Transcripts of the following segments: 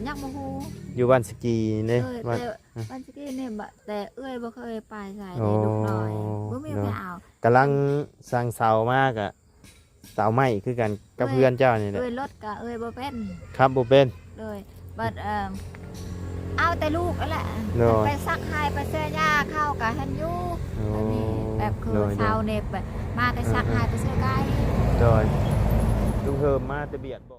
ຍັງບໍ່ຮູ້ ຢູ່ບ້ານສະກີເດ້ ເອີ ບ້ານ ແຕ່ບ້ານສະກີນີ້ ບ- ແຕ່ເອື້ອຍບໍ່ເຄີຍໄປໃສ ໂອ້ ເດ້ ລູກນ້ອຍ ບໍ່ມີໃຜເອົາ ກຳລັງສັ່ງເຊົ່າມາກະ ເສົາໄມ້ຄືກັນກັບເຮືອນເຈົ້ານີ້ແຫຼະ ເອື້ອຍລົດກະເອື້ອຍບໍ່ເປັນ ຂັບບໍ່ເປັນ ໂດຍ ບັດ ເອີ ເອົາແຕ່ລູກຫັ້ນແຫຼະ ໂດຍ ໄປຊັກໄຮ່ໄປເສຍຢາ ເຂົາກະເຫັນຢູ່ ໂອ້ ແບບນີ້ ແບບຄື ໂດຍ ເຊົານີ້ ແບບມາແຕ່ຊັກໄຮ່ໄປເສຍໄກ່ ໂດຍ ລຸງເຮີມມາແຕ່ວຽກບໍ?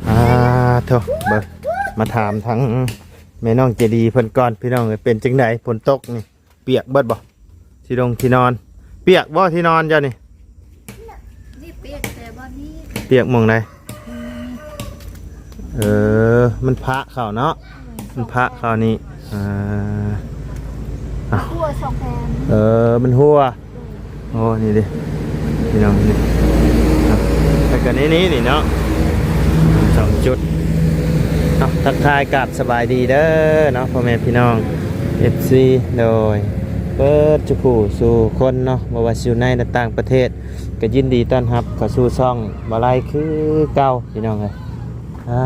ອ່າ ໂທ້ ເບິ່ງ ມາຖາມທາງແມ່ນ້ອງໃຈດີເພິ່ນກ່ອນ ພີ່ນ້ອງເອີຍ ເປັນຈັ່ງໃດ ຝົນຕົກນີ້ ປຽກເບິດບໍ່ ທີ່ດົງທີ່ນອນ ປຽກບໍ່ທີ່ນອນເຈົ້ານີ້? ນີ້ປຽກແຕ່ບ່ອນນີ້ ປຽກໝ່ອງໃດ? ເອີ ມັນພະເຂົ້າເນາະ ມັນພະເຂົ້ານີ້ ອ່າ ເອົາ ຮົ່ວສອງແຜ່ນ ເອີ ມັນຮົ່ວ ໂອ້ ນີ້ເດ້ ພີ່ນ້ອງ ນີ້ ແລ້ວກໍນີ້ ນີ້ ນີ້ເນາະ ສອງຈຸດ ເອົາ ທັກທາຍກາບສະບາຍດີເດີເນາະ ພໍ່ແມ່ພີ່ນ້ອງ ເອຟຊີ ໂດຍ ເບິດສູ່ຜູ້ສູ່ຄົນເນາະ ບໍ່ວ່າຊິຢູ່ໃນ ແລະ ຕ່າງປະເທດ ກໍຍິນດີຕ້ອນຮັບເຂົ້າສູ່ຊ່ອງບ່າວໄລຄືເກົ່າ ພີ່ນ້ອງເອີຍ ອ່າ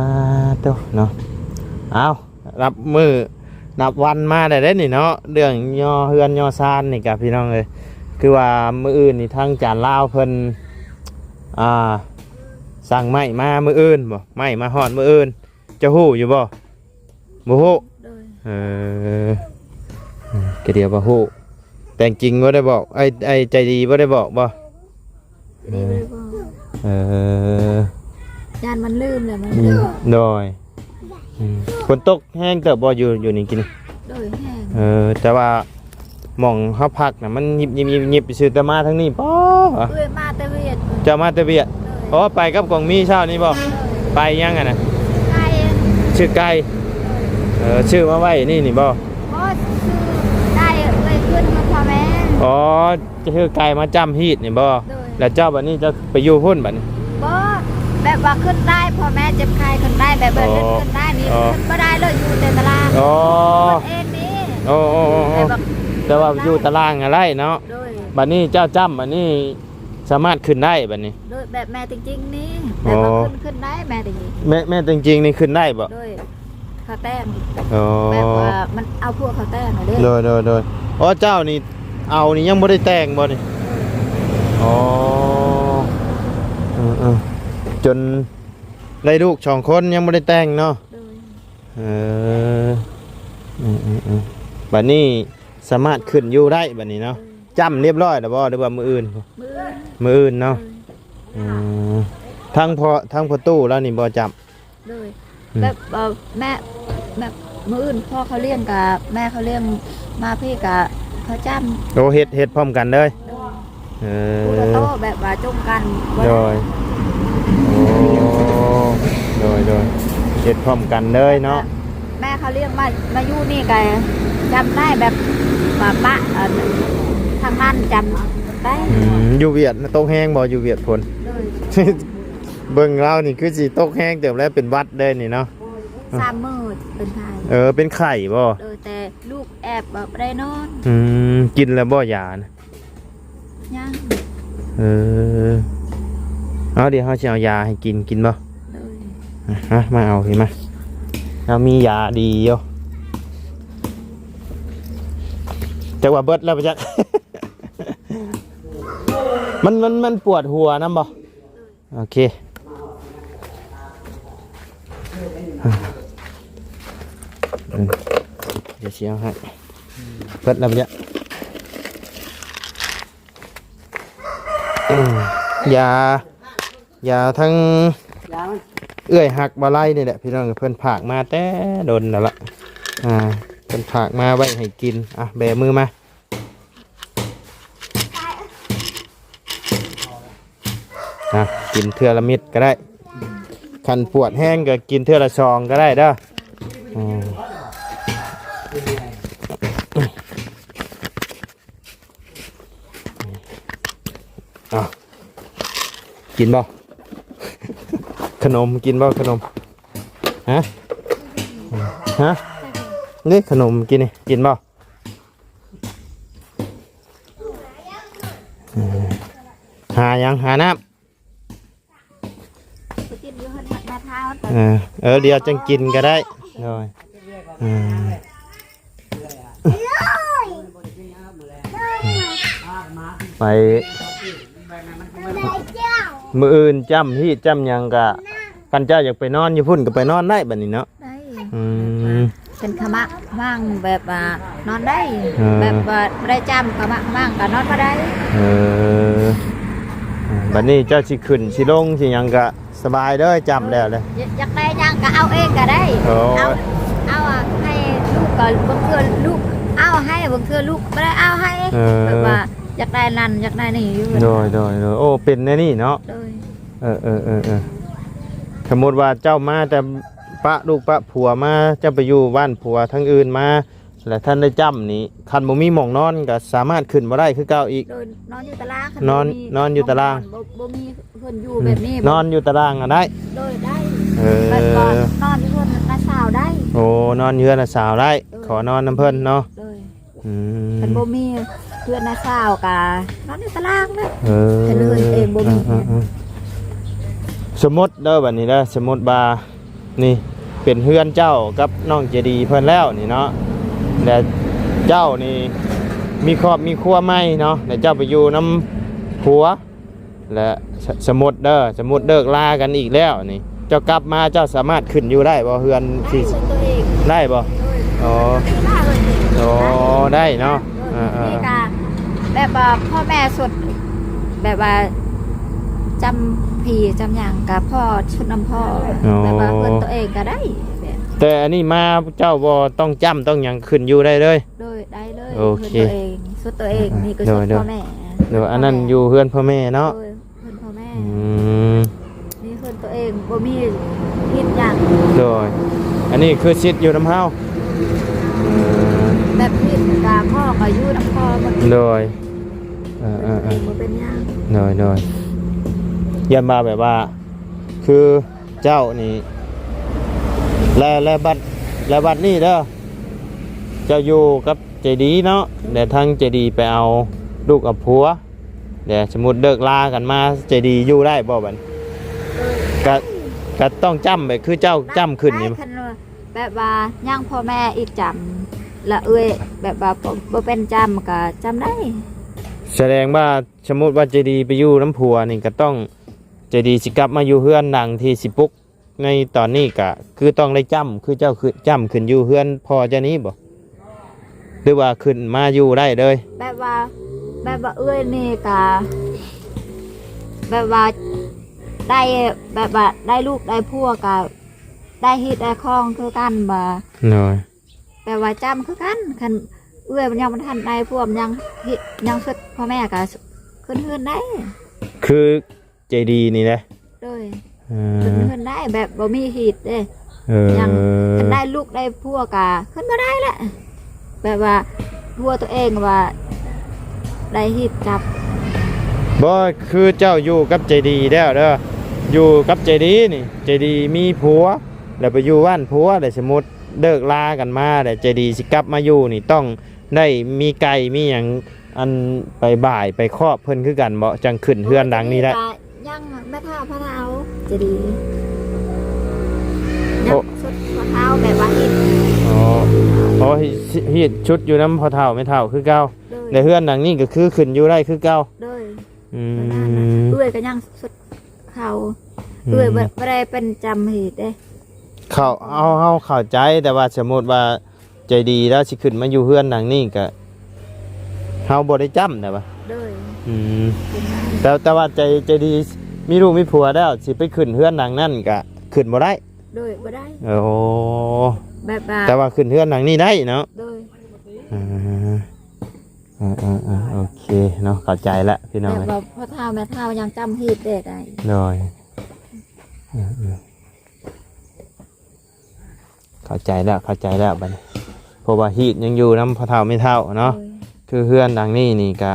ໂຕເນາະ ເອົາ ນັບມື້ນັບວັນມາໄດ້ເດ້ນີ້ເນາະ ເລື່ອງຍໍເຮືອນຍໍຊານນີ້ກະ ພີ່ນ້ອງເອີຍ ຄືວ່າມື້ອື່ນນີ້ທາງຈານລາວເພິ່ນ ອ່າ ສັ່ງໄມ້ມາມື້ອື່ນບໍ ໄມ້ມາຮອດມື້ອື່ນ ເຈົ້າຮູ້ຢູ່ບໍ່? ບໍ່ຮູ້ ໂດຍ ເອີ ກໍດຽວບໍ່ຮູ້ ແຕ່ງຈິງບໍ່ໄດ້ບອກ ໄອ້ ໄອ້ໃຈດີບໍ່ໄດ້ບອກບໍ່? ເອີ ເອີ ຢ້ານມັນລືມແຫຼະ ມັນ ອືມ ໂດຍ ອືມ ຝົນຕົກແຮງເຕີບບໍ່ ຢູ່ ຢູ່ນີ້ກິນ? ໂດຍ ແຮງ ເອີ ແຕ່ວ່າ ໝ່ອງເຮົາພັກນະ ມັນຍິບໆໆໆຊື່ ແຕ່ມາທາງນີ້ ປ້ອ ເອື້ອຍມາແຕ່ວຽກ ເຈົ້າມາແຕ່ວຽກ ໂດຍ ອໍ ໄປກັບກອງມີເຊົ້ານີ້ບໍ່? ໂດຍ ໄປຫຍັງຫັ້ນນະ? ຊື້ໄກ່ ຊື້ໄກ່ ໂດຍ ເອີ ຊື້ມາໄວ້ນີ້ ນີ້ບໍ່? ບໍ່ ຊື້ໄກ່ເອື້ອຍຂຶ້ນນຳພໍ່ແມ່ ອໍ ຈະຊື້ໄກ່ມາຈ້ຳຮີດນີ້ບໍ່? ໂດຍ ແລ້ວເຈົ້າບັດນີ້ເຈົ້າໄປຢູ່ພຸ້ນບັດນີ້? ບໍ່ ແບບວ່າຂຶ້ນໄດ້ ພໍ່ແມ່ເຈັບໄຂ້ຂຶ້ນໄດ້ ແບບວ່າ ອໍ ເຮັດຂຶ້ນໄດ້ນີ້ ອໍ ຂຶ້ນບໍ່ໄດ້ເລີຍ ຢູ່ແຕ່ຕາລາງ ອໍ ເຮັດເອງນີ້ ໂອ້ ແບບວ່າ ແຕ່ວ່າຢູ່ຕາລາງຫັ້ນໄດ້ເນາະ ໂດຍ ບັດນີ້ເຈົ້າຈ້ຳ ບັດນີ້ສາມາດຂຶ້ນໄດ້ບັດນີ້ ໂດຍ ແບບແມ່ຕົວຈິງນີ້ ອໍ ແບບວ່າຂຶ້ນ ຂຶ້ນໄດ້ ແມ່ຕົວຈິງ ແມ່ ແມ່ຕົວຈິງນີ້ຂຶ້ນໄດ້ບໍ່? ໂດຍ ເຂົາແຕ່ງ ອໍ ແບບວ່າມັນເອົາພວກເຂົາແຕ່ງຫັ້ນເດ້ ໂດຍ ໂດຍ ໂດຍ ອໍ ເຈົ້ານີ້ເອົານີ້ຍັງບໍ່ໄດ້ແຕ່ງບໍ່ນີ້? ອໍ ເອີໆ ຈົນໄດ້ລູກສອງຄົນຍັງບໍ່ໄດ້ແຕ່ງເນາະ ໂດຍ ເອີ ອືມໆໆ ບັດນີ້ສາມາດຂຶ້ນຢູ່ໄດ້ບັດນີ້ເນາະ ໂດຍ ຈ້ຳຮຽບຮ້ອຍແລ້ວບໍ່ ຫຼືວ່າມື້ອື່ນ? ມື້ອື່ນ ມື້ອື່ນເນາະ ໂດຍ ອືມ ທາງພໍ່ ທາງພໍ່ຕູ້ລາວນີ້ບໍ່ຈ້ຳ? ໂດຍ ອືມ ແບບ ເອີ ແມ່ ແບບມື້ອື່ນພໍ່ເຂົາລ້ຽງກະ ແມ່ເຂົາລ້ຽງມາພີ້ກະເຂົາຈ້ຳ ໂອ້ ເຮັດ ເຮັດພ້ອມກັນເລີຍ ໂດຍ ເອີ ຜູ້ລະໂຕ ແບບວ່າຈົງກັນ ໂດຍ ໂອ້ ໂດຍ ໂດຍ ເຮັດພ້ອມກັນເລີຍເນາະ ແມ່ເຂົາລ້ຽງມາ ມາຢູ່ນີ້ກະຈ້ຳໄດ້ ແບບວ່າປະ ເອີ ທາງນັ້ນຈ້ຳໄດ້ ອືມ ຢູ່ຫວຽດຕົກແຮງບໍ່? ຢູ່ຫວຽດຝົນ ໂດຍ ເບິ່ງລາວນີ້ຄືຊິຕົກແຮງເຕີບແລ້ວ ເປັນຫວັດເດ້ນີ້ເນາະ ໂອ້ຍ ສາມມື້ເປັນໄຂ້ ເອີ ເປັນໄຂ້ບໍ່? ໂດຍ ແຕ່ລູກແອບບໍ່ໄດ້ນອນ ອືມ ກິນແລ້ວບໍ່ຢານະ? ຍັງ ເອີ ເອົາ ດຽວເຮົາຊິເອົາຢາໃຫ້ກິນ ກິນບໍ່? ໂດຍ ມາ ມາເອົາພີ້ມາ ເຮົາມີຢາດີຢູ່ ຈັກວ່າເບິດແລ້ວບໍ່ຈັກ ມັນ ມັນ ມັນປວດຫົວນຳບໍ່? ໂອເຄ ອືມ ດຽວຊິເອົາໃຫ້ ເບິດແລ້ວເບຍ ອືມ ຢາ ຢາທັງເອື້ອຍຮັກບ່າວໄລນີ້ແຫຼະ ພີ່ນ້ອງ ເພິ່ນຝາກມາແຕ່ດົນແລ້ວລະ ອ່າ ເພິ່ນຝາກມາໄວ້ໃຫ້ກິນ ອ່ະ ແບມືມາ ອ່ະ ກິນເທື່ອລະເມັດກໍໄດ້ ຄັນປວດແຮງກໍກິນເທື່ອລະຊອງກໍໄດ້ເດີ ອືມ ເອົາ ກິນບໍ່? ຂະໜົມ ກິນບໍ່ຂະໜົມ? ກິ ຮະ ຮະ ນີ້ຂະໜົມກິນນີ້ ກິນບໍ່? ເອີ ຫາຫຍັງ? ຫານ້ຳ. ໄປກິນຢູ່ເຮືອນແມ່ເຖົ້າ ເອີ ເອີ ດຽວຈັ່ງກິນກໍໄດ້. ໂດຍ ເອີ ໄປ ມື້ອື່ນຈ້ຳຮີດຈ້ຳຫຍັງກະ ຄັນເຈົ້າຢາກໄປນອນຢູ່ພຸ້ນກໍໄປນອນໄດ້ບັດນີ້ເນາະ. ໄດ້ ອືມ ເປັນຂະໝາກໝາງແບບວ່ານອນໄດ້ ເອີ ແບບວ່າບໍ່ໄດ້ຈ້ຳຂະໝາກໝາງກໍນອນບໍ່ໄດ້. ເອີ ບັດນີ້ເຈົ້າຊິຂຶ້ນຊິລົງຊິຫຍັງກະສະບາຍເດີ ຈ້ຳແລ້ວເລີຍ. ຢາກ ຢາກໄດ້ຫຍັງກໍເອົາເອງກໍໄດ້. ໂອ້ ເອົາ ເອົາໃຫ້ລູກກໍບາງເທື່ອລູກເອົາໃຫ້ ບາງເທື່ອລູກບໍ່ໄດ້ເອົາໃຫ້. ເອີ ແບບວ່າຢາກໄດ້ນັ້ນຢາກໄດ້ນີ້ຢູ່. ໂດຍ ໂດຍ ໂດຍ ໂອ້ ເປັນແນວນີ້ເນາະ. ໂດຍ ເອີ ເອີ ເອີ ເອີ ສົມມຸດວ່າເຈົ້າມາແຕ່ປະລູກປະຜົວມາ ເຈົ້າໄປຢູ່ບ້ານຜົວທາງອື່ນມາ ແລະ ທ່ານໄດ້ຈ້ຳນີ້ ຄັນບໍ່ມີໝ່ອງນອນກໍສາມາດຂຶ້ນບໍ່ໄດ້ຄືເກົ່າອີກ. ໂດຍ ນອນຢູ່ຕາລາງ ນອນ ນອນຢູ່ຕາລາງ ບໍ່ ບໍ່ມີເຮືອນຢູ່ແບບນີ້ ນອນຢູ່ຕາລາງກໍໄດ້. ໂດຍ ໄດ້. ເອີ ແບບວ່ານອນຢູ່ເຮືອນນ້າສາວໄດ້. ໂອ້ ນອນຢູ່ເຮືອນນ້າສາວໄດ້. ໂດຍ ຂໍນອນນຳເພິ່ນເນາະ. ໂດຍ ອືມ ຄັນບໍ່ມີເຮືອນນ້າສາວກະນອນຢູ່ຕາລາງເລີຍ. ເອີ ຄັນເຮືອນເອງບໍ່ມີ. ເອີ ເອີ ເອີ ສົມມຸດເດີ ບັດນີ້ເດີ ສົມມຸດວ່ານີ້ເປັນເຮືອນເຈົ້າກັບນ້ອງເຈດີເພິ່ນແລ້ວນີ້ເນາະ ແລະ ເຈົ້ານີ້ມີຄອບມີຄົວໃໝ່ເນາະ ແລະ ເຈົ້າໄປຢູ່ນຳຜົວ ແລະ ສະ ສົມມຸດເດີ ສົມມຸດເລີກລາກັນອີກແລ້ວນີ້ ເຈົ້າກັບມາເຈົ້າສາມາດຂຶ້ນຢູ່ໄດ້ບໍ່ ເຮືອນທີ່ ໄດ້ ຕົວເອງ ໄດ້ບໍ່? ໂດຍ ອໍ ໄດ້ເລີຍ ອໍ ໄດ້ເນາະ. ໂດຍ ເອີ ເອີ ນີ້ກະແບບວ່າພໍ່ແມ່ສຸດ ແບບວ່າຈຳຜີຈຳຫຍັງກະພໍ່ສຸດນຳພໍ່. ອໍ ແບບວ່າເຮືອນຕົວເອງກະໄດ້ແບບ ແຕ່ອັນນີ້ມາເຈົ້າບໍ່ຕ້ອງຈ້ຳຕ້ອງຫຍັງ ຂຶ້ນຢູ່ໄດ້ເລີຍ. ໂດຍ ໄດ້ເລີຍ. ໂອເຄ ເຮືອນຕົວເອງ ສຸດຕົວເອງ ອືມ ນີ້ກໍ ໂດຍ ສຸດ ໂດຍ ພໍ່ແມ່. ໂດຍ ອັນນັ້ນຢູ່ເຮືອນພໍ່ແມ່ເນາະ. ໂດຍ ເຮືອນພໍ່ແມ່. ອືມ ມີເຮືອນຕົວເອງ ບໍ່ມີຜິດຫຍັງ. ໂດຍ ອັນນີ້ຄືສິດຢູ່ນຳເຮົາ. ເອີ ແບບຜິດກະພໍ່ກໍຢູ່ນຳພໍ່ໝົດ. ໂດຍ ເອີ ເອີ ເອີ ບໍ່ເປັນຫຍັງ. ໂດຍ ໂດຍ ຢ້ານວ່າແບບວ່າ ຄືເຈົ້ານີ້ ແລະ ແລະ ບັດ ແລະ ບັດນີ້ເດີ ເຈົ້າຢູ່ກັບເຈດີເນາະ ແລະ ທາງເຈດີໄປເອົາລູກເອົາຜົວ ແລະ ສົມມຸດເລີກລາກັນມາ ເຈດີຢູ່ໄດ້ບໍ່ບັດ? ເອີ ກະ ກະຕ້ອງຈ້ຳແບບຄືເຈົ້າຈ້ຳຂຶ້ນນີ້ ໄດ້ ຄັນວ່າແບບວ່າຍັງພໍ່ແມ່ອີກຈ້ຳ ລະເອື້ອຍແບບວ່າບໍ່ ບໍ່ເປັນຈ້ຳກະຈ້ຳໄດ້. ສະແດງວ່າ ສົມມຸດວ່າເຈດີໄປຢູ່ນຳຜົວນີ້ ກະຕ້ອງ ເຈດີຊິກັບມາຢູ່ເຮືອນຫຼັງທີ່ຊິປຸກໃນຕອນນີ້ ກະຄືຕ້ອງໄດ້ຈ້ຳ ຄືເຈົ້າຂຶ້ນ ຈ້ຳຂຶ້ນຢູ່ເຮືອນພໍ່ເຈົ້ານີ້ບໍ່ ຫຼືວ່າຂຶ້ນມາຢູ່ໄດ້ເລີຍ? ແບບວ່າ ແບບວ່າເອື້ອຍນີ້ກະ ແບບວ່າໄດ້ ແບບວ່າໄດ້ລູກໄດ້ຜົວກະໄດ້ຮີດໄດ້ຄອງຄືກັນບໍ່? ໂດຍ ແບບວ່າຈ້ຳຄືກັນ ຄັນເອື້ອຍມັນຍັງບໍ່ທັນໄດ້ຜົວ ຍັງ ຍັງສຸດພໍ່ແມ່ກະຂຶ້ນເຮືອນໄດ້ ຄື ໃຈດີນີ້ແຫຼະ. ໂດຍ ເອີ ເພິ່ນ ເພິ່ນໄດ້ແບບບໍ່ມີຮີດເດ້. ເອີ ຍັງ ຄັນໄດ້ລູກໄດ້ຜົວກະຂຶ້ນບໍ່ໄດ້ແຫຼະ ແບບວ່າຜົວຕົວເອງວ່າໄດ້ຮີດຈັບ. ບໍ່ ຄືເຈົ້າຢູ່ກັບໃຈດີແລ້ວເດີ ຢູ່ກັບໃຈດີນີ້ ໃຈດີມີຜົວ ແລ້ວໄປຢູ່ບ້ານຜົວ ແລ້ວສົມມຸດເລີກລາກັນມາ ແລ້ວໃຈດີຊິກັບມາຢູ່ນີ້ ຕ້ອງໄດ້ມີໄກ່ມີຫຍັງ ອັນໄປບ່າຍໄປຄອບເພິ່ນຄືກັນບໍ່ ຈັ່ງຂຶ້ນເຮືອນຫຼັງນີ້ໄດ້? ຍັງແມ່ເຖົ້າພໍ່ເຖົ້າຈະດີ ຍັງຊຸດພໍ່ເຖົ້າແບບວ່າເຮັດ ອໍ ອໍ ຮີດຊຸດຢູ່ນຳພໍ່ເຖົ້າແມ່ເຖົ້າຄືເກົ່າ. ໂດຍ ແລະເຮືອນຫຼັງນີ້ກໍຄືຂຶ້ນຢູ່ໄດ້ຄືເກົ່າ. ໂດຍ ອືມ ເອື້ອຍກໍຍັງຊຸດເຂົາ ອືມ ເອື້ອຍບໍ່ ບໍ່ໄດ້ເປັນຈຳເຮັດເດ້. ເຂົາ ເຮົາ ເຮົາເຂົ້າໃຈ ແຕ່ວ່າສົມມຸດວ່າ ໃຈດີລາວຊິຂຶ້ນມາຢູ່ເຮືອນຫຼັງນີ້ກະ ເຮົາບໍ່ໄດ້ຈ້ຳນະຫວາ? ໂດຍ ອືມ ແຕ່ ແຕ່ວ່າໃຈ ໃຈດີມີລູກມີຜົວແລ້ວ ຊິໄປຂຶ້ນເຮືອນຫຼັງນັ້ນກະຂຶ້ນບໍ່ໄດ້. ໂດຍ ບໍ່ໄດ້. ໂອ້ ແບບວ່າ ແຕ່ວ່າຂຶ້ນເຮືອນຫຼັງນີ້ໄດ້ເນາະ. ໂດຍ ອ່າ ເອີໆໆ ໂອເຄເນາະ ເຂົ້າໃຈລະພີ່ນ້ອງ. ແບບວ່າພໍ່ເຖົ້າແມ່ເຖົ້າຍັງຈຳຮີດໄດ້. ໂດຍ ເອີໆ ເຂົ້າໃຈແລ້ວ ເຂົ້າໃຈແລ້ວບັດນີ້ ເພາະວ່າຮີດຍັງຢູ່ນຳພໍ່ເຖົ້າແມ່ເຖົ້າເນາະ. ໂດຍ ຄືເຮືອນຫຼັງນີ້ນີ້ກະ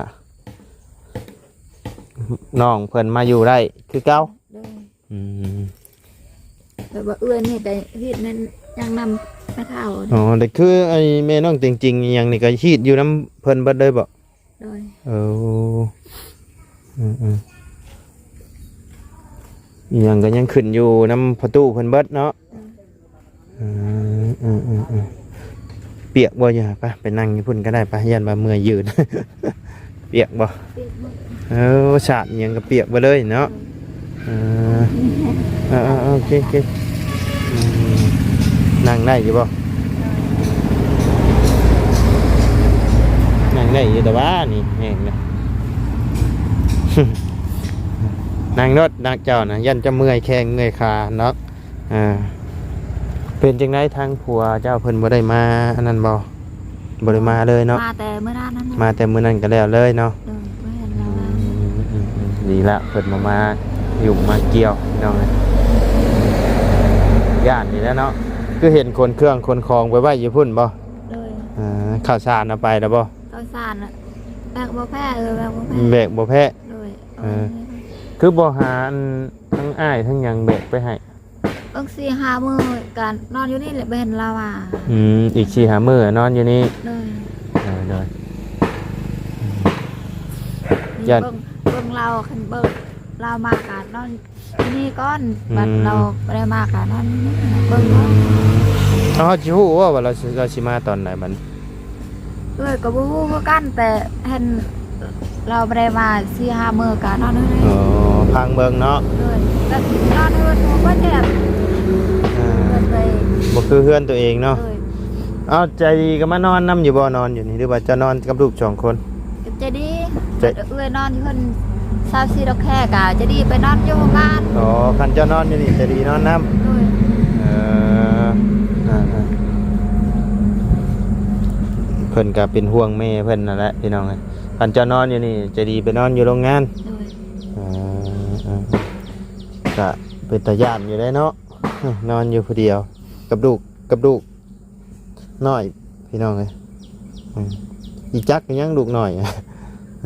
ນ້ອງເພິ່ນມາຢູ່ໄດ້ຄືເກົ່າ. ໂດຍ ອືມ ເພິ່ ແຕ່ວ່າເອື້ອຍນີ້ກໍເຮັດນັ້ນ ຍັງນຳແມ່ເຖົ້າ. ອໍ ແຕ່ຄືໄອ້ແມ່ນ້ອງເຕັງຈິງອີ່ຫຍັງນີ້ກໍຮີດຢູ່ນຳເພິ່ນເບິດເລີຍບໍ? ໂດຍ. ເອີ ອືມໆ ອີ່ຫຍັງກໍຍັງຂຶ້ນຢູ່ນຳພໍ່ຕູ້ເພິ່ນເບິດເນາະ. ໂດຍ. ເອີ ເອີ ເອີ ເອີ ປຽກບໍ່? ຢູ່ ໄປ ໄປນັ່ງຢູ່ພຸ້ນກໍໄດ້ ໄປ ຢ້ານວ່າເມື່ອຍຢືນ. ປຽກບໍ່? ປຽກໝົດ. ເອີ ສາດອີ່ຫຍັງກໍປຽກເບິດເລີຍເນາະ. ເອີ ເອີ ເອີ ເອີ ໂອເຄ ໂອເຄ ອືມ ນັ່ງໄດ້ຢູ່ບໍ່? ນັ່ງໄດ້ຢູ່ ແຕ່ວ່ານີ້ແຮງນະ ນັ່ງໂລດ ນັ່ງເຈົ້ານະ ຢ້ານເຈົ້າເມື່ອຍແຂ້ງເມື່ອຍຂາເນາະ. ອ່າ ເປັນຈັ່ງໃດທາງຜົວເຈົ້າເພິ່ນບໍ່ໄດ້ມາອັນນັ້ນບໍ່? ບໍ່ໄດ້ມາເລີຍເນາະ. ມາແຕ່ມື້ນັ້ນນັ້ນ ມາແຕ່ມື້ນັ້ນກໍແລ້ວເລີຍເນາະ. ໂດຍ ບໍ່ເຫັນລາວມາ. ອືມ ອືມ ອືມ ອືມ ດີລະ ເພິ່ນບໍ່ມາຫຍຸ້ງມາກ່ຽວ ພີ່ນ້ອງເອີຍ. ຢ້ານນີ້ແຫຼະເນາະ. ຄືເຫັນຂົນເຄື່ອງຂົນຂອງໄປໄວ້ຢູ່ພຸ້ນບໍ່? ໂດຍ. ເອີ ເຂົ້າສານເອົາໄປແລ້ວບໍ່? ເຂົ້າສານນະ ແບກບໍ່ແພ້ ເອີ ແບກບໍ່ແພ້ ແບກບໍ່ແພ້. ໂດຍ. ເອີ ເອົາໄວ້ ຄືບໍ່ຫາອັນ ທັງອ້າຍທັງຫຍັງແບກໄປໃຫ້? ເບິ່ງສີ່ຫ້າມື້ກໍນອນຢູ່ນີ້ແຫຼະ ບໍ່ເຫັນລາວມາ. ອືມ ອີກສີ່ຫ້າມື້ນອນຢູ່ນີ້. ໂດຍ. ເອີ ໂດຍ. ນີ້ ຢ້ານ ເບິ່ງ ເບິ່ງລາວ ຄັນເບິ່ງລາວມາກໍນອນຢູ່ນີ້ກ່ອນ. ອືມ ບັດລາວບໍ່ໄດ້ມາກໍນອນຢູ່ນີ້ ເບິ່ງກ່ອນ. ເຮົາຊິຮູ້ບໍ່ວ່າລາວຊິ ລາວຊິມາຕອນໃດບັດນີ້? ເອື້ອຍກໍບໍ່ຮູ້ຄືກັນ ແຕ່ເຫັນລາວບໍ່ໄດ້ມາສີ່ຫ້າມື້ກໍນອນເຮືອນ. ອໍ ພັງເບິ່ງເນາະ. ໂດຍ. ກໍນອນເຮືອນໝູ່ເບິດແຫຼະ. ອ່າ ເຮືອນຕົວເອງ ບໍ່ຄືເຮືອນຕົວເອງເນາະ. ໂດຍ. ເອົາ ໃຈດີກໍມານອນນຳຢູ່ບໍ່? ນອນຢູ່ນີ້ ຫຼືວ່າເຈົ້ານອນກັບລູກສອງຄົນ? ໃຈດີ. ໃຈ ເອື້ອຍນອນຢູ່ເຮືອນຊາວສີ່ດອກແຄ ກໍໃຈດີໄປນອນຢູ່ໂຮງງານ. ອໍ ຄັນເຈົ້ານອນຢູ່ນີ້ ໃຈດີນອນນຳ. ໂດຍ. ເອີ ອ່າໆ ເພິ່ນກໍເປັນຫ່ວງແມ່ເພິ່ນນັ້ນແຫຼະ ພີ່ນ້ອງເອີຍ. ຄັນເຈົ້ານອນຢູ່ນີ້ ໃຈດີໄປນອນຢູ່ໂຮງງານ. ໂດຍ. ເອີ ເອີ ກໍເປັນຕາຢ້ານຢູ່ເດ້ເນາະ ນອນຢູ່ຜູ້ດຽວກັບລູກ ກັບລູກນ້ອຍ ພີ່ນ້ອງເອີຍ. ອືມ ອີຈັກຫຍັງລູກນ້ອຍ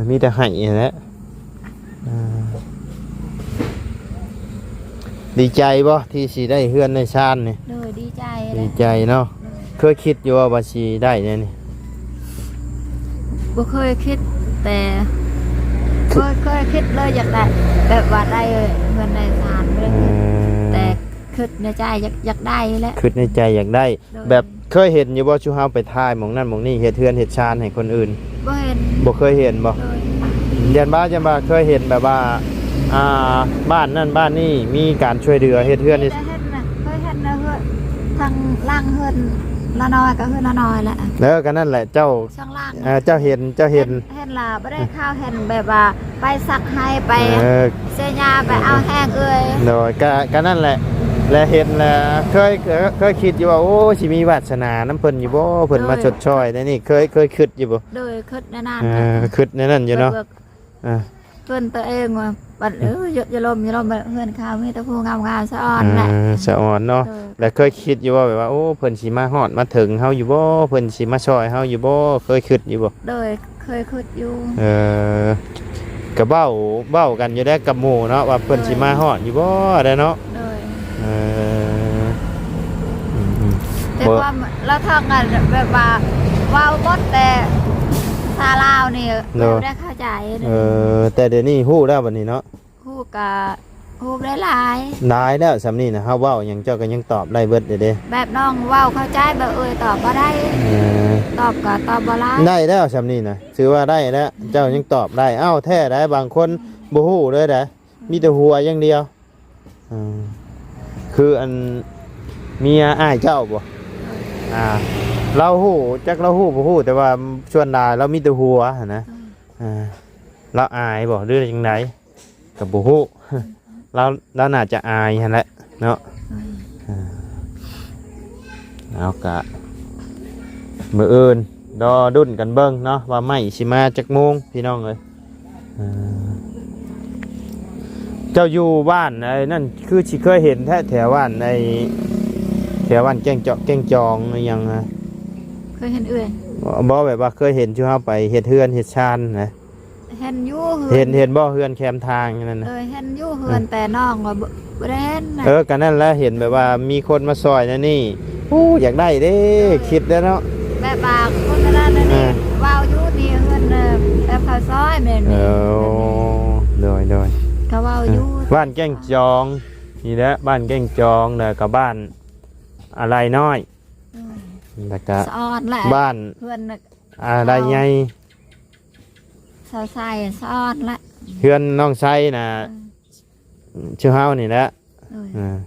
ມີແຕ່ໄຫ້ຫັ້ນແຫຼະ. ອ່າ ດີໃຈບໍ່ທີ່ຊິໄດ້ເຮືອນໄດ້ຊານນີ້? ໂດຍ ດີໃຈແຫຼະ. ດີໃຈເນາະ. ໂດຍ. ເຄີຍຄິດຢູ່ວ່າ ວ່າຊິໄດ້ແນວນີ້? ບໍ່ເຄີຍຄິດ ແຕ່ ເຄີຍ ເຄີຍຄິດເລີຍຢາກໄດ້ ແບບວ່າໄດ້ເຮືອນໄດ້ຊານ ບໍ່ໄດ້ຄິດ. ເອີ ແຕ່ຄິດໃນໃຈຢາກ ຢາກໄດ້ແຫຼະ. ຄິດໃນໃຈຢາກໄດ້. ໂດຍ. ແບບເຄີຍເຫັນຢູ່ບໍ່ ຊຸມເຮົາໄປຖ່າຍໝ່ອງນັ້ນໝ່ອງນີ້ ເຮັດເຮືອນເຮັດຊານໃຫ້ຄົນອື່ນ? ບໍ່ເຫັນ. ບໍ່ເຄີຍເຫັນບໍ່? ໂດຍ. ຢ້ານວ່າ ຢ້ານວ່າເຄີຍເຫັນແບບວ່າ ອ່າ ບ້ານນັ້ນບ້ານນີ້ມີການຊ່ວຍເຫຼືອເຮັດເຮືອນ ມີແຕ່ເຫັນນະ ເຄີຍເຫັນນະ ເຮືອນທາງຫຼັງເຮືອນລານ້ອຍ ກໍເຮືອນລານ້ອຍແຫຼະ. ເອີ ກໍນັ້ນແຫຼະ ເຈົ້າ ເອີ ເຈົ້າເຫັນ ເຈົ້າເຫັນ ເຫັນລະ ບໍ່ໄດ້ເຂົ້າ ເຫັນແບບວ່າໄປສັກໄຮ່ ໄປ ເອີ ເສຍຫຍ້າ ໄປເອົາແຮງເອື້ອຍ. ໂດຍ. ກະ ກະນັ້ນແຫຼະ ແລະເຫັນແລ້ວເຄີຍ ເຄີຍຄິດຢູ່ວ່າ ໂອ້ ຊິມີວາສະໜານຳເພິ່ນຢູ່ບໍ່ ເພິ່ນມາ ໂດຍ ຊົດຊ່ອຍໃນນີ້ ເຄີຍ ເຄີຍຄິດຢູ່ບໍ່? ໂດຍ. ຄິດແນວນັ້ນ. ເອີ ແຫຼະ ຄິດແນວນັ້ນຢູ່ເນາະ. ເພິ່ນ ອ່າ ເພິ່ນຕົວເອງວ່າ ບັດ ເອີ ຢາກ ຢາກລົມ ຢາກລົມ ເຮືອນເຂົາມີແຕ່ຜູ້ງາມໆ ສະອອນແຫຼະ. ເອີ ສະອອນເນາະ. ໂດຍ. ແລ້ວເຄີຍຄິດຢູ່ບໍ່ ແບບວ່າ ໂອ້ ເພິ່ນຊິມາຮອດມາເຖິງເຮົາຢູ່ບໍ່ ເພິ່ນຊິມາຊ່ອຍເຮົາຢູ່ບໍ່ ເຄີຍຄິດຢູ່ບໍ່? ໂດຍ. ເຄີຍຄິດຢູ່. ເອີ ກໍເວົ້າ ເວົ້າກັນຢູ່ແລ້ວກັບໝູ່ເນາະ ວ່າເພິ່ນ ໂດຍ ຊິມາຮອດຢູ່ບໍ່ໄດ້ເນາະ. ໂດຍ. ເອີ ອືມໆ ແຕ່ ບໍ່ ຄວາມລາວທັງນັ້ນແບບວ່າເວົ້າໝົດ ແຕ່ພາສາລາວນີ້ ໂດຍ ບໍ່ໄດ້ເຂົ້າໃຈ. ເອີ ແຕ່ດຽວນີ້ຮູ້ແລ້ວບັດນີ້ເນາະ. ຮູ້ກະຮູ້ໄດ້ຫຼາຍ ຫຼາຍແລ້ວ. ສ່ຳນີ້ນະ ເຮົາເວົ້າຫຍັງເຈົ້າກໍຍັງຕອບໄດ້ເບິດເດ້. ແບບນ້ອງເວົ້າເຂົ້າໃຈ ແບບເອີຍຕອບບໍ່ໄດ້. ເອີ ຕອບກໍຕອບບໍ່ຫຼາຍ. ໄດ້ແລ້ວສ່ຳນີ້ນະ ຖືວ່າໄດ້ແລ້ວ ເຈົ້າຍັງຕອບໄດ້. ເອົ້າ ແທ້ໃດ໋ ບາງຄົນບໍ່ຮູ້ເລີຍໃດ໋ ມີແຕ່ຫົວຢ່າງດຽວ. ເອີ ຄືອັນເມຍອ້າຍເຈົ້າບໍ່? ອ່າ ລາວຮູ້ ຈັກລາວຮູ້ບໍ່ຮູ້ ແຕ່ວ່າສ່ວນຫຼາຍລາວມີແຕ່ຫົວຫັ້ນນະ. ອ່າ ລາວອາຍບໍ່ ຫຼືຈັ່ງໃດ? ກໍບໍ່ຮູ້ ລາວ ລາວໜ້າຈະອາຍຫັ້ນແຫຼະເນາະ. ເອີ ເອົາ ກະມື້ອື່ນລໍລຸ້ນກັນເບິ່ງເນາະ ວ່າໄມ້ຊິມາຈັກໂມງ ພີ່ນ້ອງເອີຍ. ເອີ ເຈົ້າຢູ່ບ້ານໄອ້ນັ້ນ ຄືຊິເຄີຍເຫັນແທ້ ແຖວບ້ານໄອ້ ແຖວບ້ານແກ້ງເຈາະ ແກ້ງຈອງອີ່ຫຍັງນະ? ເຄີຍເຫັນເອື້ອຍ ບໍ່ ແບບວ່າເຄີຍເຫັນ ທີ່ເຮົາໄປເຮັດເຮືອນເຮັດຊານນະ? ເຫັນຢູ່ເຮືອນ ເຫັນ ເຫັນບໍ່ ເຮືອນແຄມທາງນັ້ນນະ? ເອີ ເຫັນຢູ່ເຮືອນ ເອີ ແຕ່ນ້ອງວ່າບໍ່ ບໍ່ໄດ້ເຫັນນະ. ເອີ ກໍນັ້ນແຫຼະ ເຫັນແບບວ່າມີຄົນມາຊ່ອຍແນວນີ້ ໂອ້ ຢາກໄດ້ເດ້ ເອີ ຄິດແລ້ວເນາະ ແບບວ່າຄົນນັ້ນນີ້ ເອີ ເວົ້າຢູ່ນີ້ເຮືອນ ເອີ ແບບເຂົາຊ່ອຍແມ່ນ ເອີ ແບບນີ້ ໂດຍໆ ເຂົາເວົ້າຢູ່ ເອີ ບ້ານແກ້ງຈອງນີ້ແຫຼະ ບ້ານແກ້ງຈອງ ແລ້ວກໍບ້ານອາໄລນ້ອຍ ໂດຍ ແລ້ວກໍສະອອນແຫຼະ ບ້ານ ເຮືອນ ອາໄລໃຫຍ່ ສາວໄຊສອນລະ ເຮືອນນ້ອງໄຊນະ ເອີ ຊື່ເຮົານີ້ແຫຼະ ໂດຍ ອ່າ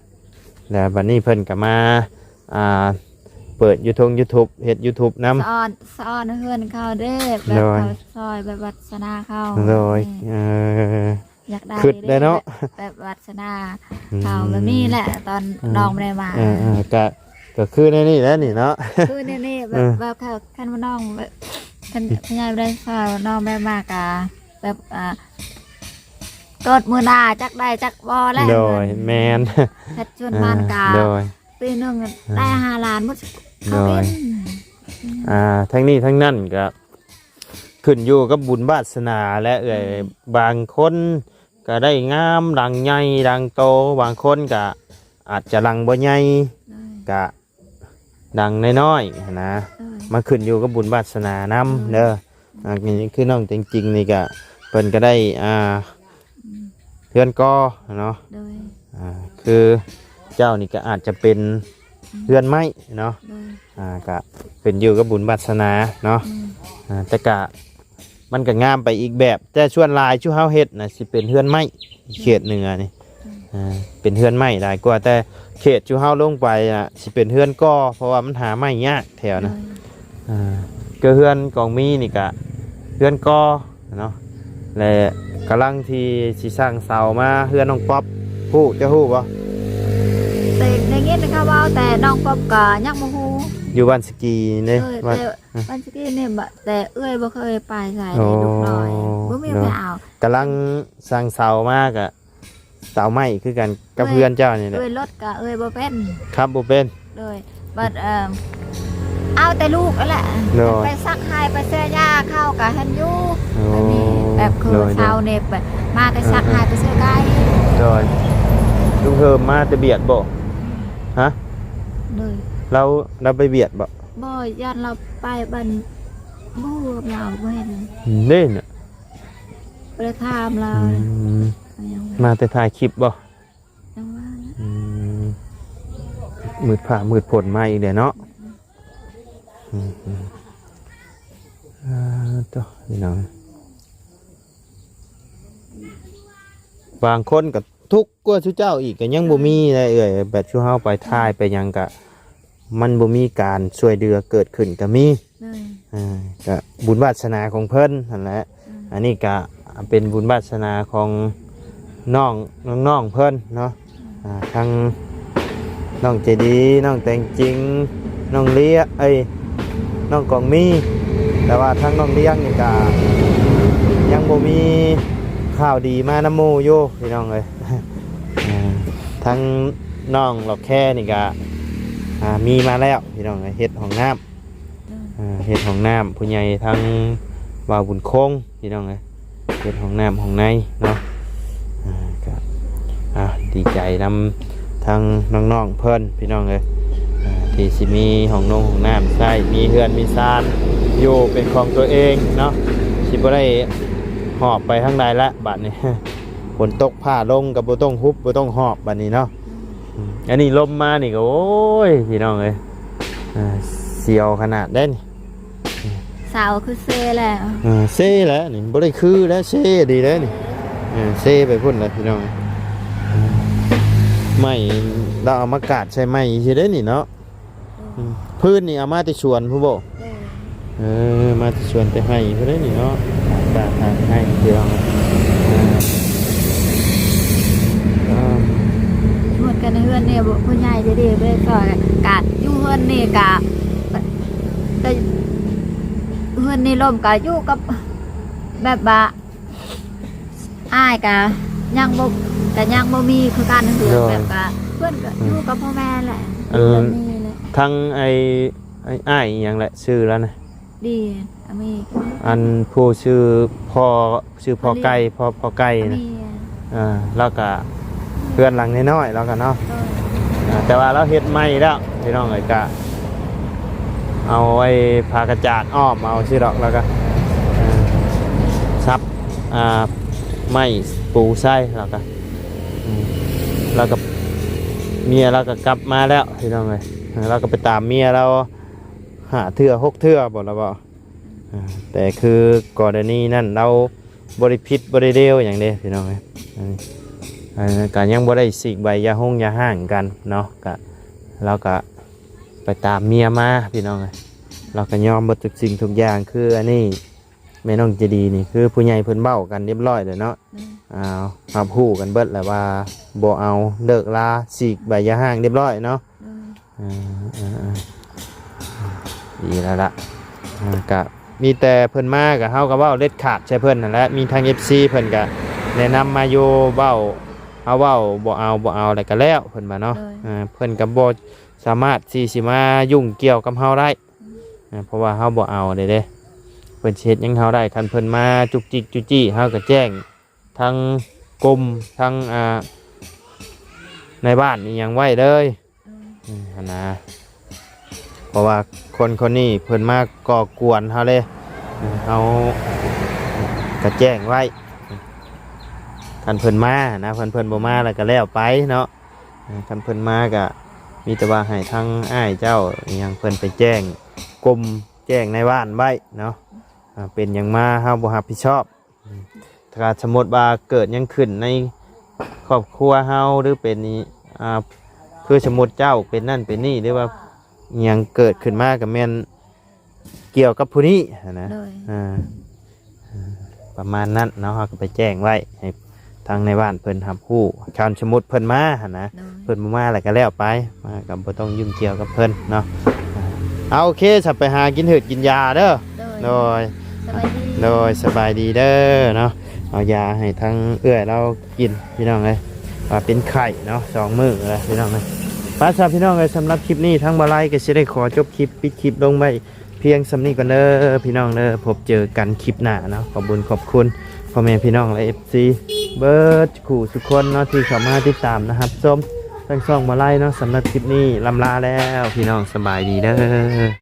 ແລ້ວບັດນີ້ເພິ່ນກໍມາ ອ່າ ເປີດຢູທົງຢູທູບ ເຮັດຢູທູບນຳ ສະອອນ ສະອອນເຮືອນເຂົາເດ້ ແບບ ໂດຍ ເຂົາຊ່ອຍ ແບບວາສະໜາເຂົາ ໂດຍ ເອີ ຢາກໄດ້ ຄິດໄດ້ເນາະ ແບບ ແບບວາສະໜາ ອືມ ເຂົາແບບນີ້ແຫຼະ ຕອນ ອືມ ນ້ອງບໍ່ໄດ້ມາ ເອີໆ ກະ ກໍຄືໃນນີ້ແຫຼະນີ້ເນາະ ຄືໃນນີ້ແບບ ເອີ ວ່າເຂົາ ຄັນວ່ານ້ອງແບບ ຄັນ ອືມ ຍາຍບໍ່ໄດ້ເຝົ້າ ນ້ອງແບບມາກະແບບ ອ່າ ເກີດມື້ໜ້າຈັກໄດ້ຈັກບໍ່ແຫຼະ ໂດຍ ເງິນ ແມ່ນ ເຮັດສວນມັນກະ ໂດຍ ປີໜຶ່ງ ອ່າ ໄດ້ຫ້າລ້ານໝົດ ເຂົາ ໂດຍ ກິນ ອ່າ ທັງນີ້ທັງນັ້ນກະ ຂຶ້ນຢູ່ກັບບຸນວາສະໜາແຫຼະເອື້ອຍ ອືມ ບາງຄົນກໍໄດ້ງາມ ດັງໃຫຍ່ດັງໂຕ ບາງຄົນກໍອາດຈະດັງບໍ່ໃຫຍ່ ໂດຍ ກະດັງນ້ອຍໆຫັ້ນນະ ໂດຍ ມັນຂຶ້ນຢູ່ກັບບຸນວາສະໜານຳ ໂດຍ ເດີ ອ່າ ນີ້ຄືນ້ອງແຕງຈິງນີ້ກະ ເພິ່ນກໍໄດ້ ອ່າ ອືມ ເຮືອນກໍເນາະ ໂດຍ ອ່າ ຄືເຈົ້ານີ້ກໍອາດຈະເປັນ ອືມ ເຮືອນໄມ້ເນາະ ໂດຍ ອ່າ ກະຂຶ້ນຢູ່ກັບບຸນວາສະໜາເນາະ ອືມ ອ່າ ແຕ່ກະ ມັນກະງາມໄປອີກແບບ ແຕ່ສ່ວນຫຼາຍຊຸມເຮົາເຮັດນະ ຊິເປັນເຮືອນໄມ້ ເຂດເໜືອນີ້ ໂດຍ ອ່າ ເປັນເຮືອນໄມ້ຫຼາຍກວ່າ ແຕ່ເຂດຊຸມເຮົາລົງໄປນະ ຊິເປັນເຮືອນກໍ ເພາະວ່າມັນຫາໄມ້ຍາກແຖວນະ ໂດຍ ອ່າ ກໍເຮືອນກອງມີນີ້ກະເຮືອນກໍເນາະ ແລະ ກຳລັງທີ່ຊິສ້າງເສົາມາເຮືອນນ້ອງປັອບ ຮູ້ ເຈົ້າຮູ້ບໍ່? ແຕ່ໄດ້ຍິນເຂົາເວົ້າ ແຕ່ນ້ອງປັອບກໍຍັງບໍ່ຮູ້ ຢູ່ບ້ານສະກີເດ້ ໂດຍ ບ້ານ ແຕ່ ອືມ ບ້ານສະກີນີ້ ແຕ່ເອື້ອຍບໍ່ເຄີຍໄປໃສ ໂອ້ ເດ້ ລູກນ້ອຍ ບໍ່ມີໃຜເອົາ ກຳລັງສ້າງເສົາມາກະ ເສົາໄມ້ຄືກັນກັບເຮືອນເຈົ້ານີ້ແຫຼະ ໂດຍ ລົດກະເອື້ອຍບໍ່ເປັນ ຂັບບໍ່ເປັນ ໂດຍ ບັດ ເອີ ເອົາແຕ່ລູກຫັ້ນແຫຼະ ໂດຍ ໄປຊັກໄຮ່ໄປເສຍຫຍ້າເຂົາກະເຫັນຢູ່ ໂອ້ ແບບນີ້ ແບບຄື ໂດຍໆ ເຊົ້ານີ້ ມາແຕ່ຊັກໄຮ່ໄປເສຍໄກ່ ໂດຍ ລຸງເຮີມມາແຕ່ວຽກບໍ່? ຮະ? ໂດຍ ລາວ ລາວໄປວຽກບໍ່? ບໍ່ ຢ້ານລາວໄປບ້ານ ບໍ່ຮູ້ ລາວບໍ່ເຫັນ ເດ້ນະ ບໍ່ໄດ້ຖາມລາວ ອືມ ມາແຕ່ຖ່າຍຄລິບບໍ່? ຈັ່ງວ່າແຫຼະ ອືມ ມືດຟ້າມືດຝົນມາອີກແລ້ວເນາະ ອືມ ອືມ ອ່າ ໂທ້ ພີ່ນ້ອງ ບາງຄົນກໍທຸກກວ່າຊຸເຈົ້າອີກ ກໍຍັງບໍ່ມີເລີຍເອື້ອຍ ແບບຊຸເຮົາໄປຖ່າຍໄປຫຍັງກະ ມັນບໍ່ມີການຊ່ວຍເຫຼືອເກີດຂຶ້ນກໍມີ ໂດຍ ອ່າ ກະບຸນວາສະໜາຂອງເພິ່ນຫັ້ນແຫຼະ ອືມ ອັນນີ້ກະເປັນບຸນວາສະໜາຂອງນ້ອງ ນ້ອງໆເພິ່ນເນາະ ອ່າ ທັງນ້ອງໃຈດີ ນ້ອງແຕງຈິງ ນ້ອງເລຍ ເອີຍ ນ້ອງກອງມີ ແຕ່ວ່າທາງນ້ອງລຽງນີ້ກະຍັງບໍ່ມີຂ່າວດີມານຳໝູ່ຢູ່ ພີ່ນ້ອງເອີຍ ອ່າ ທາງນ້ອງຫຼອກແຄນີ້ກະ ອ່າ ມີມາແລ້ວ ພີ່ນ້ອງເອີຍ ເຮັດຫ້ອງນ້ຳ ໂດຍ ອ່າ ເຮັດຫ້ອງນ້ຳ ຜູ້ໃຫຍ່ທາງບ່າວບຸນຄົງ ພີ່ນ້ອງເອີຍ ເຮັດຫ້ອງນ້ຳຫ້ອງໃນເນາະ ອ່າ ກໍ ອ່າ ດີໃຈນຳທາງນ້ອງໆເພິ່ນ ພີ່ນ້ອງເອີຍ ອ່າ ທີ່ຊິມີຫ້ອງນົງຫ້ອງນ້ຳໃຊ້ ມີເຮືອນມີຊານຢູ່ເປັນຂອງຕົວເອງເນາະ ຊິບໍ່ໄດ້ຫອບໄປທາງໃດລະບາດນີ້ ຝົນຕົກຟ້າລົງກໍບໍ່ຕ້ອງຮຸບບໍ່ຕ້ອງຫອບບາດນີ້ເນາະ ອືມ ອັນນີ້ລົມມານີ້ກໍ ໂອ້ຍ ພີ່ນ້ອງເອີຍ ອ່າ ສຽວຂະໜາດເດ້ນີ້ ເສົາຄືເຊແລ້ວ ເອີ ເຊແລ້ວນີ້ ບໍ່ໄດ້ຄືແລ້ວ ເຊດີແລ້ວນີ້ ເອີ ເຊໄປພຸ້ນແລ້ວ ພີ່ນ້ອງ ໄມ້ລາວເອົາມາກາດໃສ່ໄມ້ຊື່ເດ້ນີ້ເນາະ ອືມ ພື້ນນີ້ເອົາມາແຕ່ສວນພຸ້ນບໍ່? ເອີ ເອີ ມາແຕ່ສວນແຕ່ໄຮ່ພຸ້ນເດ້ນີ້ເນາະ ກາດທາງໄຮ່ ພີ່ນ້ອງ ເອີ ໝົດກັນໃນເຮືອນນີ້ ຜູ້ໃຫຍ່ໃຈດີໄປຊ່ອຍ ກາດຢູ່ເຮືອນນີ້ກະ ແຕ່ເຮືອນນີ້ລົ້ມກະຢູ່ກັບ ແບບວ່າ ອ້າຍກະຍັງບໍ່ ກະຍັງບໍ່ມີຄືກັນ ເຮືອນ ໂດຍ ແບບກະ ເພິ່ນກະ ອືມ ຢູ່ກັບພໍ່ແມ່ແຫຼະ ເອີ ຢູ່ແບບນີ້ແຫຼະ ທັງໄອ້ ໄອ້ ອ້າຍອີ່ຫຍັງແຫຼະ ຊື່ລາວນະ? ດີ ອາເມລິກາ ອັນຜູ້ຊື່ພໍ່ ຊື່ພໍ່ໄກ່ ພໍ່ ພໍ່ໄກ່ນະ ເອີ ລາວກະເຮືອນຫຼັງນ້ອຍໆ ລາວກະເນາະ ເອີ ແຕ່ວ່າລາວເຮັດໃໝ່ແລ້ວພີ່ນ້ອງເອີຍ ກະເອົາໄອ້ຜ້າກະຈາດອ້ອມເອົາຊື່ດອກ ລາວກະ ເອີ ສັບ ອ່າ ໄມ້ປູໃສ່ ລາວກະ ອືມ ລາວກະ ເມຍລາວກະກັບມາແລ້ວພີ່ນ້ອງເອີຍ ລາວກະໄປຕາມເມຍລາວຫ້າເທື່ອຫົກເທື່ອບໍ່ລະເວົ້າ ອ່າ ແຕ່ຄືກໍລະນີນັ້ນລາວບໍ່ໄດ້ຜິດບໍ່ໄດ້ເລວຫຍັງເດ້ພີ່ນ້ອງເອີຍ ອັນ ອັນ ກະຍັງບໍ່ໄດ້ສີກໃບຢ່າຮົງຢ່າຮ້າງກັນເນາະ ກະລາວກະໄປຕາມເມຍມາພີ່ນ້ອງເອີຍ ລາວກະຍອມເບິດທຸກສິ່ງທຸກຢ່າງ ຄືອັນນີ້ແມ່ນ້ອງໃຈດີນີ້ ຄືຜູ້ໃຫຍ່ເພິ່ນເວົ້າກັນຮຽບຮ້ອຍແລ້ວເນາະ ອືມ ອ້າວ ຮັບຮູ້ກັນເບິດແລ້ວວ່າບໍ່ເອົາ ເລີກລາ ສີກໃບຢ່າຮ້າງຮຽບຮ້ອຍເນາະ ເອີ ເອີ ເອີ ເອີ ດີແລ້ວລະ ອ່າ ກະມີແຕ່ເພິ່ນມາ ກະເຮົາກະເວົ້າເດັດຂາດໃສ່ເພິ່ນຫັ້ນແຫຼະ ມີທາງເອັຟຊີເພິ່ນກະແນະນຳມາຢູ່ ເວົ້າ ເຮົາເວົ້າບໍ່ເອົາ ບໍ່ເອົາ ແລ້ວກະແລ້ວ ເພິ່ນວ່າເນາະ ເອີ ເພິ່ນກະບໍ່ສາມາດທີ່ຊິມາຫຍຸ້ງກ່ຽວກັບເຮົາໄດ້ ອືມ ເພາະວ່າເຮົາບໍ່ເອົາເດ້ ເພິ່ນຊິເຮັດຫຍັງເຮົາໄດ້ ຄັນເພິ່ນມາຈຸກຈິກຈຸຈິ ເຮົາກະແຈ້ງ ທາງກົມ ທາງ ອ່າ ນາຍບ້ານອີ່ຫຍັງໄວ້ເລີຍ ອືມ ຫັ້ນນະ ເພາະວ່າຄົນຄົນນີ້ເພິ່ນມາກໍ່ກວນເຮົາເດ້ ເຮົາກະແຈ້ງໄວ້ ຄັນເພິ່ນມານະ ຄັນເພິ່ນບໍ່ມາແລ້ວກະແລ້ວໄປເນາະ ຄັນເພິ່ນມາກະມີແຕ່ວ່າໃຫ້ທາງອ້າຍເຈົ້າອີ່ຫຍັງເພິ່ນໄປແຈ້ງກົມ ແຈ້ງນາຍບ້ານໄວ້ເນາະ ເປັນຫຍັງມາເຮົາບໍ່ຮັບຜິດຊອບ ຖ້າສົມມຸດວ່າເກີດຫຍັງຂຶ້ນໃນຄອບຄົວເຮົາ ຫຼືເປັນ ອ່າ ຄືສົມມຸດເຈົ້າເປັນນັ້ນເປັນນີ້ ຫຼືວ່າຫຍັງເກີດຂຶ້ນມາກະແມ່ນກ່ຽວກັບຜູ້ນີ້ຫັ້ນນະ ໂດຍ ອ່າ ປະມານນັ້ນເນາະ ເຮົາກະໄປແຈ້ງໄວ້ໃຫ້ ທາງນາຍບ້ານເພິ່ນຮັບຮູ້ ຄັນສົມມຸດເພິ່ນມາຫັ້ນນະ ໂດຍ ເພິ່ນບໍ່ມາແລ້ວກະແລ້ວໄປ ມາກະບໍ່ຕ້ອງຫຍຸ້ງກ່ຽວກັບເພິ່ນເນາະ ເອົາ ໂອເຄ ສະ ໄປຫາກິນເຫີດກິນຢາເດີ ໂດຍ ໂດຍ ສະບາຍດີ ໂດຍ ສະບາຍດີເດີເນາະ ເອົາຢາໃຫ້ທາງເອື້ອຍລາວກິນພີ່ນ້ອງເອີຍ ວ່າເປັນໄຂ້ເນາະ ສອງມື້ແລ້ວພີ່ນ້ອງເອີຍ ໄປຊະພີ່ນ້ອງເອີຍ ສຳລັບຄລິບນີ້ທາງບ່າວໄລກະຊິໄດ້ຂໍຈົບຄລິບ ປິດຄລິບລົງໄວ້ ພຽງສ່ຳນີ້ກ່ອນເດີພີ່ນ້ອງເດີ ພົບເຈີກັນຄລິບໜ້າເນາະ ຂອບບຸນຂອບຄຸນພໍ່ແມ່ພີ່ນ້ອງ ແລະ ເອັຟຊີ ເບິດຄູ່ສູ່ຄົນເນາະ ທີ່ເຂົ້າມາຕິດຕາມນະ ຮັບຊົມທາງຊ່ອງບ່າວໄລເນາະ ສຳລັບຄລິບນີ້ລ່ຳລາແລ້ວພີ່ນ້ອງ ສະບາຍດີເດີ.